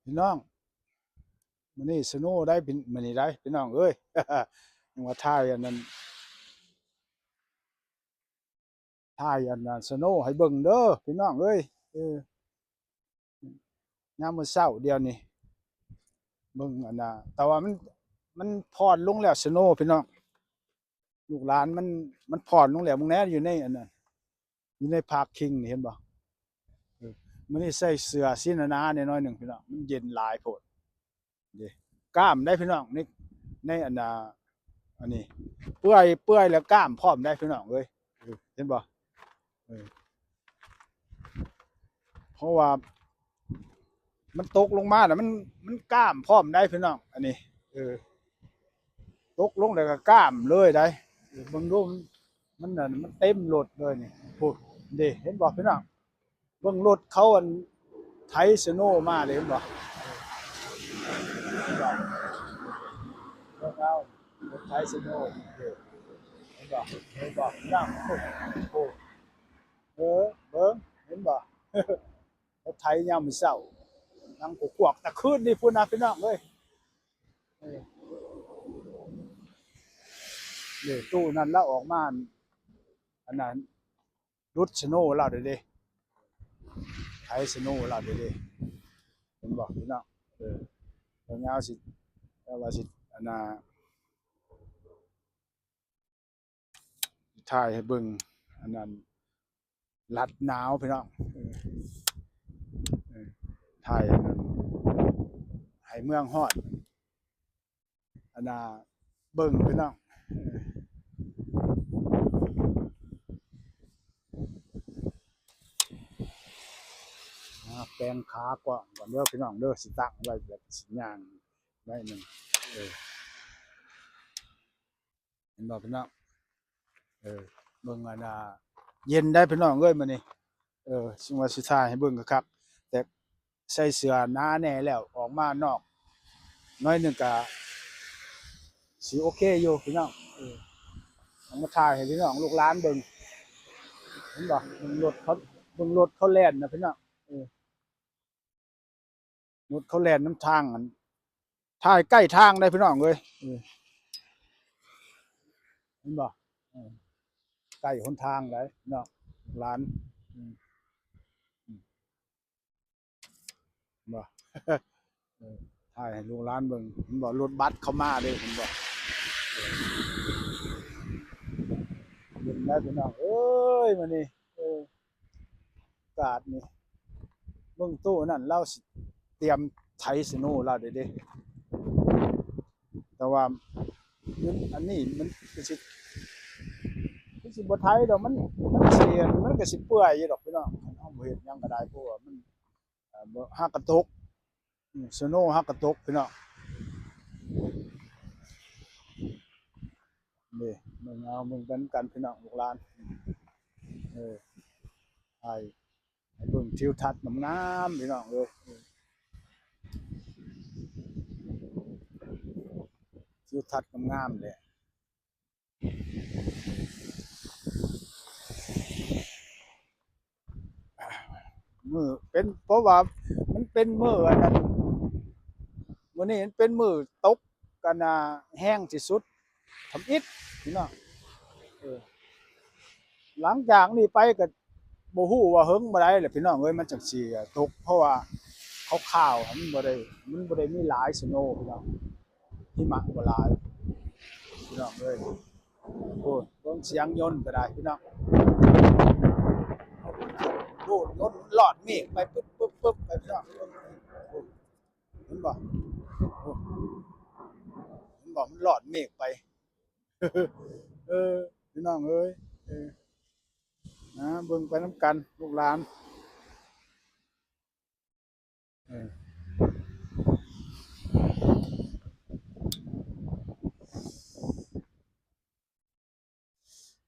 ພີ່ນ້ອງ ມື້ນີ້ສະໂນໄດ໋ ມື້ນີ້ໄດ໋ ພີ່ນ້ອງເອີຍ ຍັງວ່າຖ່າຍອັນນັ້ນ ຖ່າຍອັນນ່າ ສະໂນໃຫ້ເບິ່ງເດີພີ່ນ້ອງເອີຍ. ເອີ ຍາມມື້ເຊົ້າດຽວນີ້ ເບິ່ງອັນນ່າ ແຕ່ວ່າມັນ ມັນຜ່ອນລົງແລ້ວສະໂນພີ່ນ້ອງ ລູກຫຼານມັນ ມັນຜ່ອນລົງແລ້ວ. ເບິ່ງແດ່ ຢູ່ໃນອັນນັ້ນ ຢູ່ໃນພາກຄິງນີ້ ເຫັນບໍ່? ເອີ ມື້ນີ້ໃສ່ເສື້ອສີໜາໆແດ່ໜ້ອຍໜຶ່ງພີ່ນ້ອງ ມັນເຢັນຫຼາຍໂພດ. ເດ້ ກ້າມໄດ໋ພີ່ນ້ອງ ໃນ ໃນອັນນ່າ ອັນນີ້ ເປື່ອຍ ເປື່ອຍແລ້ວກ້າມພ້ອມໄດ໋ພີ່ນ້ອງເອີຍ. ເອີ ເຫັນບໍ່? ເອີ ເພາະວ່າມັນຕົກລົງມານະ ມັນ ມັນກ້າມພ້ອມໄດ໋ພີ່ນ້ອງ ອັນນີ້. ເອີ ຕົກລົງແລ້ວກໍກ້າມເລີຍໄດ໋. ເອີ ເບິ່ງດູ ມັນ ມັນນັ້ນ ມັນເຕັມລົດເລີຍນີ້ ພຸ້ນເດ້ ເຫັນບໍ່ພີ່ນ້ອງ? ເບິ່ງລົດເຂົາອັນໄຖສະໂນມາເດ້ ເຫັນບໍ່? ເຫັນບໍ່? ເບິ່ງເອົາ ລົດໄຖສະໂນເດ້ ເຫັນບໍ່? ເຫັນບໍ່? ນຳ ໂອ້ ເອີ ເບິ່ງ ເຫັນບໍ່? ເຂົາໄຖຍາມມື້ເຊົ້າ ນັ່ງກວກໆ ແຕ່ຄືນນີ້ພຸ້ນນະພີ່ນ້ອງເອີຍ. ເອີ ນີ້ ຕູ້ນັ້ນລາວອອກມາ ອັນນັ້ນ ຫຼຸດສະໂນລາວເດ້ ໄຖສະໂນລາວເດ້ ເຫັນບໍ່ພີ່ນ້ອງ? ເອີ ເບິ່ງເອົາ ຊິ ວ່າຊິ ອັນນ່າ ຖ່າຍໃຫ້ເບິ່ງ ອັນນັ້ນ ລັດໜາວພີ່ນ້ອງ. ເອີ ເອີ ຖ່າຍອັນນັ້ນ ໃຫ້ເມືອງຮອດ ອັນນ່າ ເບິ່ງພີ່ນ້ອງ. ເອີ ອ່າ ແປງຂາກວ້າງກ່ອນເດີພີ່ນ້ອງເດີ ຊິຕັ້ງໄວ້ ແລ້ວຊິຍ່າງໜ້ອຍໜຶ່ງ. ເອີ ເຫັນບໍ່ພີ່ນ້ອງ? ເອີ ເບິ່ງອັນນ່າ ເຢັນໄດ໋ພີ່ນ້ອງເອີຍມື້ນີ້. ເອີ ຈຶ່ງວ່າຊິຖ່າຍໃຫ້ເບິ່ງຄັກໆ ແຕ່ໃສ່ເສື້ອໜາແດ່ແລ້ວ ອອກມານອກໜ້ອຍໜຶ່ງກະຊິໂອເຄຢູ່ພີ່ນ້ອງ. ເອີ ເອົາມາຖ່າຍໃຫ້ພີ່ນ້ອງລູກຫຼານເບິ່ງ ເຫັນບໍ່? ເບິ່ງລົດເຂົາ ເບິ່ງລົດເຂົາແລ່ນນະພີ່ນ້ອງ. ເອີ ລົດເຂົາແລ່ນນຳທາງ ອັນ ຖ່າຍໃກ້ທາງໄດ໋ພີ່ນ້ອງເອີຍ. ເອີ ເຫັນບໍ່? ເອີ ໃກ້ຫົນທາງໄດ໋ເນາະ ຫຼານ. ອືມ ອືມ ເຫັນບໍ່? ເອີ ຖ່າຍໃຫ້ລູກຫຼານເບິ່ງ ເຫັນບໍ່? ລົດບັສເຂົ້າມາເດ້ ເຫັນບໍ່? ເອີ ເປັນໄດ໋ພີ່ນ້ອງເອີຍ ມື້ນີ້ ເອີ ອາກາດນີ້ ເບິ່ງຕູ້ນັ້ນລາວຊິຕຽມໄຖສະໂນລາວເດ້ ແຕ່ວ່າ ອັນນີ້ມັນກໍຊິ ຄືຊິບໍ່ໄຖດອກ ມັນ ມັນຊິ ມັນກໍຊິເປື່ອຍຢູ່ດອກພີ່ນ້ອງ ຄັນເຮົາບໍ່ເຮັດຫຍັງກໍໄດ້ ເພາະວ່າມັນ ເອີ ບໍ່ ຫາກະຕົກ ອືມ ສະໂນຫາກະຕົກພີ່ນ້ອງ. ນີ້ ເບິ່ງເອົາ ເບິ່ງໄປນຳກັນພີ່ນ້ອງລູກຫຼານ. ເອີ ໃຫ້ ໃຫ້ເບິ່ງທິວທັດງາມໆ ພີ່ນ້ອງເອີຍ ທິວທັດງາມໆ ແຫຼະ. ມື້ເປັນ ເພາະວ່າມັນເປັນມື້ອັນນັ້ນ ມື້ນີ້ມັນເປັນມື້ຕົກກັນນະ ແຮງທີ່ສຸດທຳອິດພີ່ນ້ອງ. ເອີ ຫຼັງຈາກນີ້ໄປກໍບໍ່ຮູ້ວ່າເຫິງບໍ່ໄດ້ແຫຼະພີ່ນ້ອງເອີຍ ມັນຈັ່ງຊິຕົກ ເພາະວ່າຂ່າວໆ ມັນບໍ່ໄດ້ ມັນບໍ່ໄດ້ມີຫຼາຍສະໂນພີ່ນ້ອງ. ຫິມະບໍ່ຫຼາຍພີ່ນ້ອງເອີຍ. ໂອ້ ເບິ່ງສຽງຍົນກໍໄດ້ພີ່ນ້ອງ ໂອ້ ຍົນມັນລອດເມກໄປປຶບໆໆ ໄປພີ່ນ້ອງ. ໂອ້ ເຫັນບໍ່? ໂອ້ ເຫັນບໍ່? ມັນລອດເມກໄປ ເອີ ພີ່ນ້ອງເອີຍ ເອີ ນະ ເບິ່ງໄປນຳກັນລູກຫຼານ. ເອີ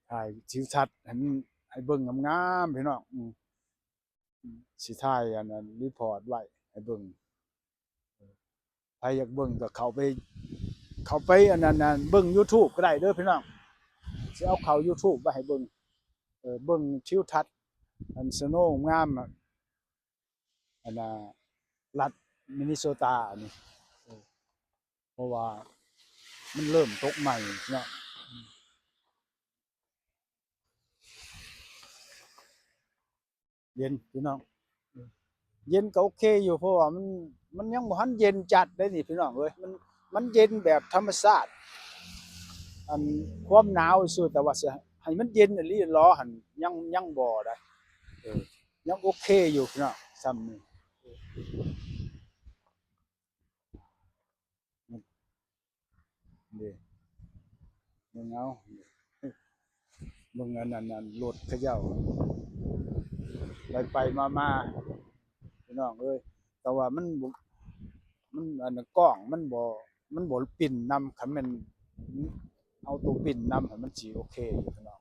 ຖ່າຍທິວທັດໃຫ້ມັນ ໃຫ້ເບິ່ງງາມໆ ພີ່ນ້ອງ. ອືມ ອືມ ຊິຖ່າຍອັນນັ້ນ ຣີພອດໄວ້ໃຫ້ເບິ່ງ. ໃຜຢາກເບິ່ງກໍເຂົ້າໄປ ເຂົ້າໄປອັນນັ້ນ ເບິ່ງຢູທູບກໍໄດ້ເດີພີ່ນ້ອງ ຊິເອົາເຂົ້າຢູທູບໄວ້ໃຫ້ເບິ່ງ. ເອີ ເບິ່ງທິວທັດອັນສະໂນງາມ ອັນນ່າ ລັດ ມິນນິໂຊຕານີ້ ເອີ ເພາະວ່າມັນເລີ່ມຕົກໃໝ່ເນາະ. ເຢັນພີ່ນ້ອງ ເຢັນກໍໂອເຄຢູ່ ເພາະວ່າມັນ ມັນຍັງບໍ່ທັນເຢັນຈັດເດ້ນີ້ພີ່ນ້ອງເອີຍ. ມັນ ມັນເຢັນແບບທຳມະຊາດ ອັນຄວາມໜາວຊື່ ແຕ່ວ່າຊິໃຫ້ມັນເຢັນອີ່ຫຼີຫຼໍຫັ້ນ ຍັງ ຍັງບໍ່ໄດ້ ເອີ ຍັງໂອເຄຢູ່ພີ່ນ້ອງ ຊ່ຳນີ້. ນີ້ ເບິ່ງເອົາ ເບິ່ງອັນນັ້ນ ອັນລົດເຂົາເຈົ້າໄປໆມາໆ ພີ່ນ້ອງເອີຍ. ແຕ່ວ່າມັນບໍ່ ມັນ ອັນກ້ອງມັນບໍ່ ມັນບໍ່ປິ່ນນຳ. ຄັນແມ່ນເອົາໂຕປິ່ນນຳ ມັນຊິໂອເຄຢູ່ພີ່ນ້ອງ.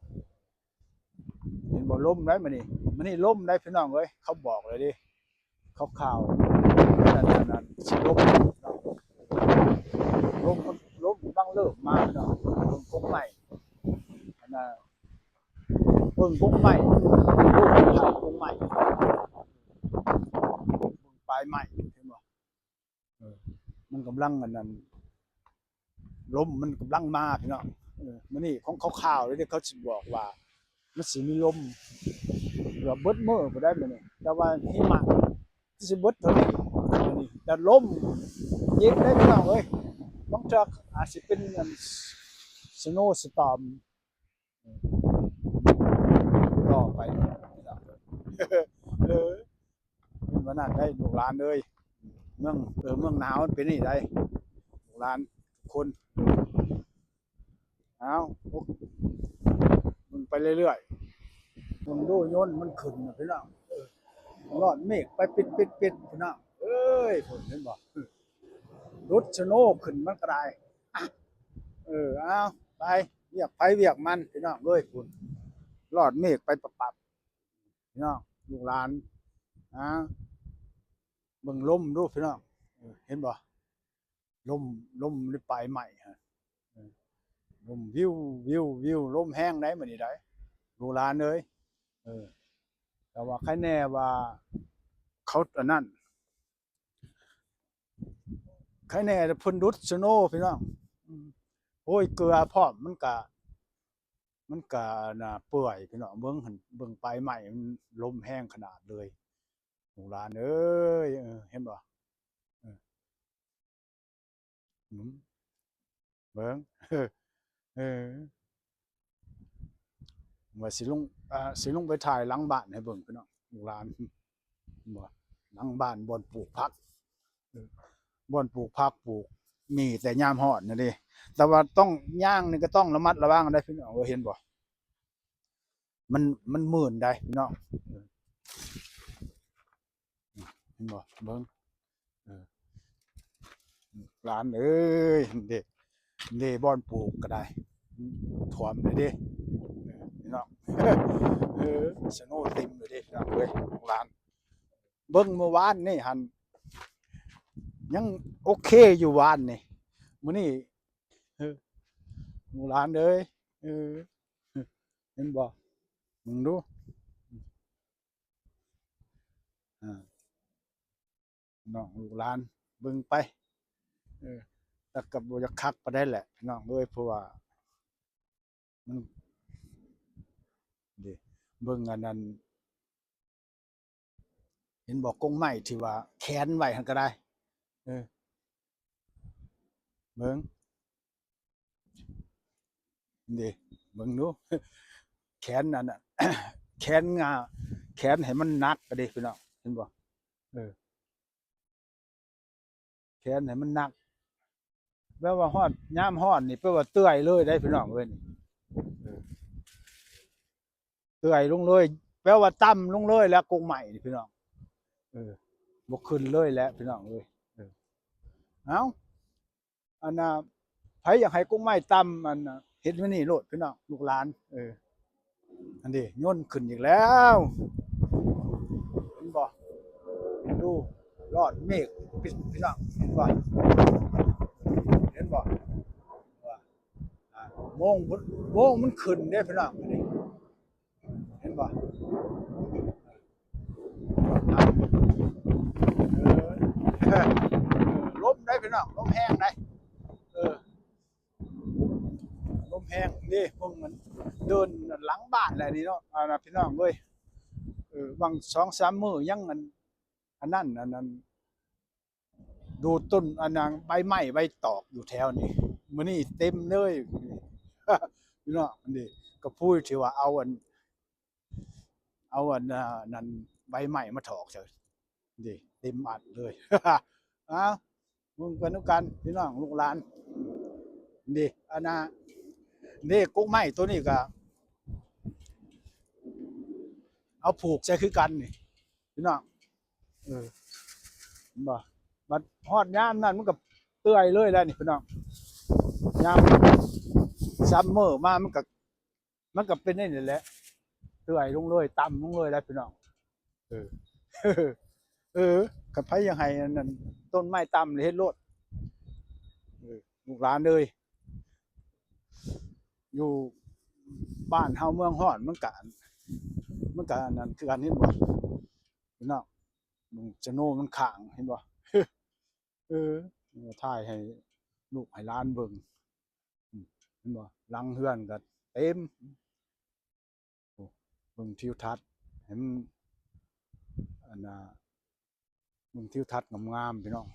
ເຫັນບໍ່ ລົມໄດ໋ມື້ນີ້ ມື້ນີ້ລົມໄດ໋ພີ່ນ້ອງເອີຍ. ເຂົາບອກແລ້ວເດ້ ຂ່າວໆ ນັ້ນໆ ຊິລົມ ລົມ ລົມກຳລັງເລີ່ມມາເນາະ. ເບິ່ງກົກໄມ້ ອັນນ່າ ເບິ່ງກົກໄມ້ ເບິ່ງກົກໄມ້ ເບິ່ງປາຍໄມ້ ເຫັນບໍ່? ເອີ ມັນກຳລັງອັນນັ້ນ ລົມມັນກຳລັງມາພີ່ນ້ອງ. ເອີ ມື້ນີ້ຂອງຂ່າວໆເດ້ ເຂົາຊິບອກວ່າມັນຊິມີລົມເກືອບເບິດມື້ພຸ້ນໄດ໋ມື້ນີ້ ແຕ່ວ່າຫິມະຄືຊິເບິດເທົ່ານີ້ ມື້ນີ້ ແຕ່ລົມເຢັນໄດ໋ພີ່ນ້ອງເອີຍ. ບາງເທື່ອອາດຊິເປັນອັນ snow storm ຕໍ່ໄປ ເອີ ເປັນວ່ານັ້ນໄດ໋ລູກຫຼານເອີຍ. ເມືອງ ເອີ ເມືອງໜາວມັນເປັນນີ້ໄດ໋ ລູກຫຼານທຸກຄົນ. ເອົາ ເບິ່ງໄປເລື້ອຍໆ ເບິ່ງດູ ຍົນມັນຂຶ້ນນະພີ່ນ້ອງ. ເອີ ລອດເມກໄປປິດໆໆ ພີ່ນ້ອງເອີຍ ພຸ້ນເຫັນບໍ່? ຫຼຸດສະໂນຂຶ້ນມັນກໍໄດ້. ເອີ ເອົາ ໄປ ວຽກໃຜວຽກມັນ ພີ່ນ້ອງເອີຍ ພຸ້ນ ລອດເມກໄປປັບໆ ພີ່ນ້ອງ ລູກຫຼານ. ອາ ເບິ່ງລົມດູພີ່ນ້ອງ ເຫັນບໍ່? ລົມ ລົມໃນປາຍໄມ້ຫັ້ນ ເອີ ລົມວິວ ວິວ ວິວ ລົມແຮງໄດ໋ມື້ນີ້ໄດ໋ ລູກຫຼານເອີຍ. ເອີ ແຕ່ວ່າໃຄແນ່ວ່າເຂົາອັນນັ້ນ ໃຄແນ່ເພິ່ນດຸດສະໂນພີ່ນ້ອງ. ໂອ້ຍ ເກືອພ້ອມ ມັນກະ ມັນກະ ອັນນ່າ ເປື່ອຍພີ່ນ້ອງ. ເບິ່ງຫັ້ນ ເບິ່ງປາຍໄມ້ ມັນລົມແຮງຂະໜາດເລີຍ ລູກຫຼານເອີຍ. ເອີ ເຫັນບໍ່? ເອີ ອືມ ເບິ່ງ ເອີ ວ່າຊິລົງ ອ່າ ຊິລົງໄປຖ່າຍຫຼັງບ້ານໃຫ້ເບິ່ງພີ່ນ້ອງ ລູກຫຼານ. ເຫັນບໍ່? ຫຼັງບ້ານບ່ອນປູກຜັກ ເອີ ບ່ອນປູກຜັກ ປູກໝີ່ແຕ່ຍາມຮ້ອນນັ້ນເດ້. ແຕ່ວ່າຕ້ອງ ຍ່າງນີ້ກໍຕ້ອງລະມັດລະວັງໄດ໋ພີ່ນ້ອງເອີຍ ເຫັນບໍ່? ມັນ ມັນມື່ນໄດ໋ພີ່ນ້ອງ ເອີ ເຫັນບໍ່? ເບິ່ງ ເອີ ຫຼານເອີຍ ເດ້ ເດ້ ບ່ອນປູກກໍໄດ້ ຖ້ວມເລີຍເດ້ ເອີ ພີ່ນ້ອງ ເອີ ສະໂນເຕັມເລີຍເດ້ ພີ່ນ້ອງເອີຍ. ຫຼານ ເບິ່ງມື້ວານນີ້ຫັ້ນ ຍັງໂອເຄຢູ່ວານນີ້ ມື້ນີ້ ເອີ ລູກຫຼານເອີຍ ເອີ ເຫັນບໍ່? ເບິ່ງດູ ອ່າ ນ້ອງລູກຫຼານເບິ່ງໄປ ເອີ ແຕ່ກໍບໍ່ຢາກຄັກປານໃດແຫຼະ ພີ່ນ້ອງເອີຍ ເພາະວ່າມັນ ເດ້ ເບິ່ງອັນນັ້ນ ເຫັນບໍ່? ກົງໄມ້ທີ່ວ່າແຂນໄວ້ຫັ້ນກໍໄດ້ ເອີ ເບິ່ງ ເດ້ ເບິ່ງດູ ແຂນອັນນັ້ນ ແຂນງາ ແຂນໃຫ້ມັນໜັກກໍເດ້ ພີ່ນ້ອງ ເຫັນບໍ່? ເອີ ແຂນໃຫ້ມັນໜັກ ແປວ່າຮອດຍາມຮ້ອນນີ້ ແປວ່າເຕື້ອຍເລີຍໄດ໋ ພີ່ນ້ອງເອີຍ ນີ້ ເອີ ເຕື້ອຍລົງເລີຍ ແປວ່າຕ່ຳລົງເລີຍແຫຼະ ກົງໄມ້ນີ້ ພີ່ນ້ອງ ເອີ ບໍ່ຂຶ້ນເລີຍແຫຼະ ພີ່ນ້ອງເອີຍ ເອີ ເອົ້າ ອັນນ່າ ໃຜຢາກໃຫ້ກົງໄມ້ຕ່ຳ ອັນນ່າ ເຮັດແນວນີ້ໂລດ ພີ່ນ້ອງ ລູກຫຼານ ເອີ ອັນນີ້ຍົນຂຶ້ນອີກແລ້ວ ເຫັນບໍ່? ເຫັນບໍ່? ລອດເມກ ພີ່ນ້ອງ ເຫັນບໍ່? ເຫັນບໍ່? ວ່າ ອ່າ ໂມງ ໂມງມັນຂຶ້ນເດ້ ພີ່ນ້ອງ ອັນນີ້ ເຫັນບໍ່? ເອີ ເອີ ລົມໄດ໋ພີ່ນ້ອງ ລົມແຮງໄດ໋ ເອີ ລົມແຮງເດ້. ເບິ່ງມັນເດີນຫຼັງບ້ານແຫຼະນີ້ເນາະ ອັນນ່າ ພີ່ນ້ອງເອີຍ ເອີ ຫວ່າງສອງສາມມື້ຍັງອັນ ອັນນັ້ນ ອັນນັ້ນ ດູດຕົ້ນ ອັນນັ້ນ ໃບໄມ້ໃບຕອກຢູ່ແຖວນີ້ ມື້ນີ້ເຕັມເລີຍ ພີ່ນ້ອງ ນີ້ ກະພຸ້ຍທີ່ວ່າເອົາອັນ ເອົາອັນ ອັນນັ້ນ ໃບໄມ້ມາຖອກໃສ່ ນີ້ ເຕັມອັດເລີຍ. ອ້າວ ເບິ່ງໄປນຳກັນ ພີ່ນ້ອງ ລູກຫຼານ ນີ້ ອັນນ່າ ນີ້ ກົກໄມ້ໂຕນີ້ກະເອົາຜູກໃສ່ຄືກັນນີ້ ພີ່ນ້ອງ ເອີ ເຫັນບໍ່? ບັດຮອດຍາມນັ້ນມັນກະເປື່ອຍເລີຍແຫຼະນີ້ ພີ່ນ້ອງ ຍາມຊັມເມີມາມັນກະ ມັນກະເປັນແນວນີ້ແຫຼະ ເປື່ອຍລົງເລີຍ ຕ່ຳລົງເລີຍແຫຼະ ພີ່ນ້ອງ ເອີ ເອີ ຄັນໃຜຢາກໃຫ້ອັນນັ້ນ ຕົ້ນໄມ້ຕ່ຳເຮັດໂລດ ເອີ ລູກຫຼານເອີຍ ຢູ່ບ້ານເຮົາເມືອງຮ້ອນ ມັນກະ ມັນກະອັນນັ້ນຄືກັນ ເຫັນບໍ່ ພີ່ນ້ອງ? ເບິ່ງສະໂນມັນຄ້າງ ເຫັນບໍ່? ເອີ ຖ່າຍໃຫ້ລູກໃຫ້ຫຼານເບິ່ງ ເຫັນບໍ່? ຫຼັງເຮືອນກະເຕັມ ໂອ້ ເບິ່ງທິວທັດ ເຫັນ ອັນນ່າ ເບິ່ງທິວທັດງາມໆ ພີ່ນ້ອງ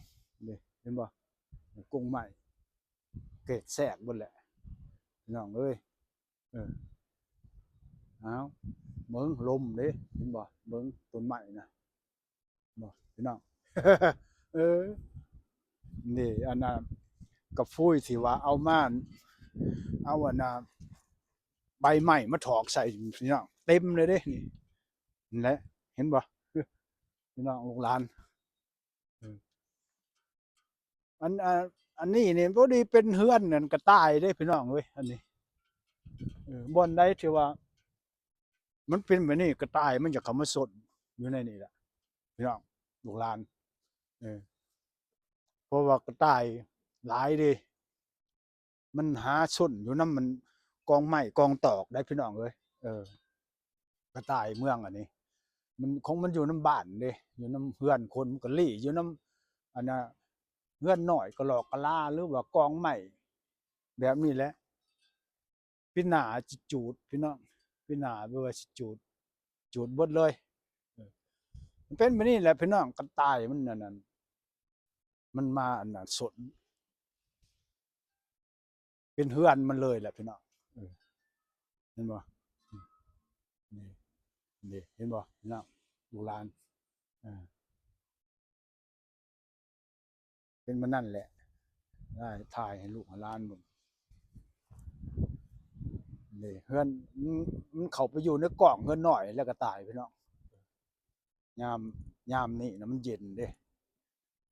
ເດ້ ເຫັນບໍ່? ກົງໄມ້ເກກແຊກເບິດແຫຼະ ພີ່ນ້ອງເອີຍ ເອີ ອ້າວ ເບິ່ງລົມເດ້ ເຫັນບໍ່? ເບິ່ງຕົ້ນໄມ້ນະ ບໍ່ ພີ່ນ້ອງ ເອີ ນີ້ ອັນນ່າ ກະຟຸ້ຍທີ່ວ່າເອົາມາ ເອົາອັນນ່າ ໃບໄມ້ມາຖອກໃສ່ ພີ່ນ້ອງ ເຕັມເລີຍເດ້ ນີ້ ນັ້ນແຫຼະ ເຫັນບໍ່ ພີ່ນ້ອງ ລູກຫຼານ ເອີ ອັນ ອັນ ອັນນີ້ນີ້ພໍດີເປັນເຮືອນອັນກະຕ່າຍເດ້ ພີ່ນ້ອງເອີຍ ອັນນີ້ ເອີ ບ່ອນໃດທີ່ວ່າມັນເປັນແບບນີ້ ກະຕ່າຍມັນຈະເຂົ້າມາຊົນຢູ່ໃນນີ້ແຫຼະ ພີ່ນ້ອງ ລູກຫຼານ ເອີ ເພາະວ່າກະຕ່າຍຫຼາຍເດ້ ມັນຫາຊົນຢູ່ນຳມັນກອງໄມ້ກອງຕອກໄດ໋ ພີ່ນ້ອງເອີຍ ເອີ ກະຕ່າຍເມືອງອັນນີ້ ມັນ ຂອງມັນຢູ່ນຳບ້ານເດ້ ຢູ່ນຳເຮືອນຄົນ ມັນກະລີ້ຢູ່ນຳ ອັນນ່າ ເຮືອນນ້ອຍກະຫຼອກກະລາ ຫຼືວ່າກອງໄມ້ແບບນີ້ແຫຼະ ປີໜ້າຊິຈູດ ພີ່ນ້ອງ ປີໜ້າແບບວ່າຊິຈູດ ຈູດເບິດເລີຍ ເອີ ມັນເປັນແບບນີ້ແຫຼະ ພີ່ນ້ອງ ກະຕ່າຍມັນອັນນັ້ນ ມັນມາອັນນັ້ນ ສົນ ເປັນເຮືອນມັນເລີຍແຫຼະ ພີ່ນ້ອງ ເອີ ເຫັນບໍ່? ນີ້ ນີ້ ເຫັນບໍ່ ພີ່ນ້ອງ ລູກຫຼານ ເອີ ເປັນແບບນັ້ນແຫຼະ ໄດ້ຖ່າຍໃຫ້ລູກໃຫ້ຫຼານເບິ່ງ ນີ້ ເຮືອນ ມັນ ມັນເຂົ້າໄປຢູ່ໃນກ້ອງເຮືອນນ້ອຍແລ້ວກະຕາຍ ພີ່ນ້ອງ ຍາມ ຍາມນີ້ນະ ມັນເຢັນເດ້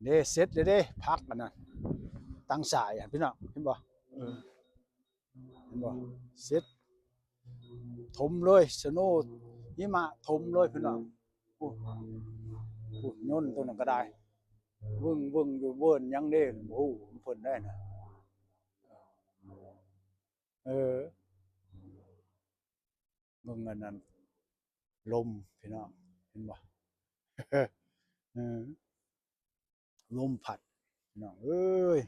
ເດ້ ເສັດແລ້ວເດ້ ຜັກອັນນັ້ນ ຕັງສາຍຫັ້ນ ພີ່ນ້ອງ ເຫັນບໍ່? ເອີ ເຫັນບໍ່? ເສັດ ຖົມເລີຍ ສະໂນ ຫິມະຖົມເລີຍ ພີ່ນ້ອງ ໂອ້ ໂອ້ ຍົນໂຕນັ້ນກະໄດ້ ວຶ່ງໆ ຢູ່ ເວີນຫຍັງເດ້ ບໍ່ຮູ້ເພິ່ນໄດ້ນະ ເອີ ເບິ່ງອັນນັ້ນ ລົມ ພີ່ນ້ອງ ເຫັນບໍ່? ເອີ ລົມພັດ ພີ່ນ້ອງເອີຍ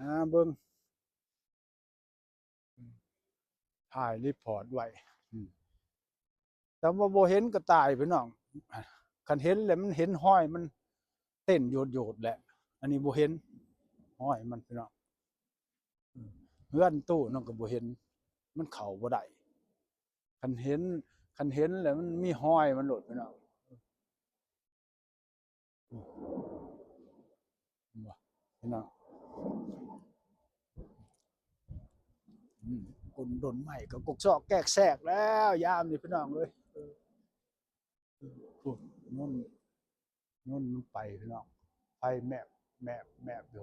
ຫາເບິ່ງ ຖ່າຍຣີພອດໄວ້ ອືມ ແຕ່ວ່າບໍ່ເຫັນກະຕ່າຍ ພີ່ນ້ອງ ຄັນເຫັນແລ້ວມັນເຫັນຮອຍມັນເຕັ້ນໂຢດໆແຫຼະ ອັນນີ້ບໍ່ເຫັນຮອຍມັນ ພີ່ນ້ອງ ເຮືອນຕູ້ນັ້ນກະບໍ່ເຫັນ ມັນເຂົ້າບໍ່ໄດ້ ຄັນເຫັນ ຄັນເຫັນແລ້ວມັນມີຮອຍມັນໂລດ ພີ່ນ້ອງ ເຫັນບໍ່ ພີ່ນ້ອງ ອືມ ກົ້ນຕົ້ນໄມ້ກະກົກຊອກແກກແຊກແລ້ວ ຍາມນີ້ ພີ່ນ້ອງເອີຍ ເອີ ພຸ້ນ ໂນ້ນ ໂນ້ນມັນໄປ ພີ່ນ້ອງ ໄຟແມບ ແມບ ແມບຢູ່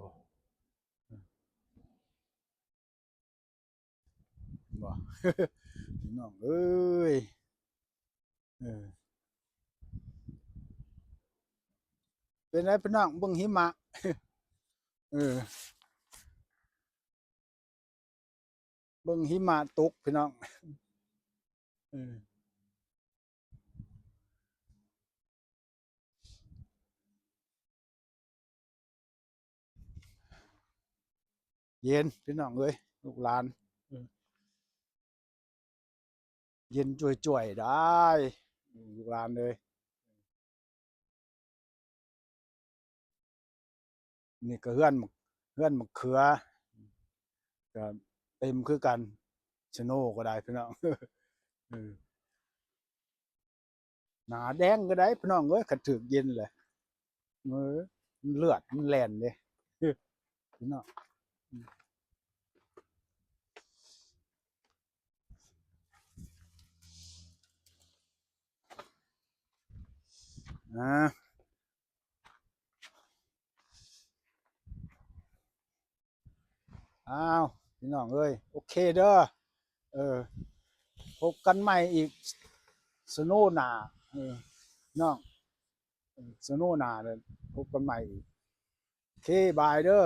ບໍ່ ພີ່ນ້ອງເອີຍ ເອີ ເປັນໃດພີ່ນ້ອງ ເບິ່ງຫິມະ ເອີ ເບິ່ງຫິມະຕົກ ພີ່ນ້ອງ ເອີ. ເຢັນພີ່ນ້ອງເອີຍ ລູກຫຼານ ເອີ ເຢັນຈ່ວຍໆ ໄດ້ລູກຫຼານເອີຍ. ນີ້ກໍເຮືອນ ເຮືອນໝາກເຂືອ ກໍເຕັມຄືກັນ ສະໂນກໍໄດ້ພີ່ນ້ອງ ເອີ ໜ້າແດງກໍໄດ້ພີ່ນ້ອງເອີຍ ຄັນຖືກເຢັນແຫຼະ ເອີ ເລືອດມັນແລ່ນເດ້ພີ່ນ້ອງ. ອາ ອ້າວ ພີ່ນ້ອງເອີຍ ໂອເຄເດີ ເອີ ພົບກັນໃໝ່ອີກ ສະໂນໜ້າ ເອີ ນ້ອງ ເອີ ສະໂນໜ້າ ພົບກັນໃໝ່ອີກ ໂອເຄ ບາຍເດີ.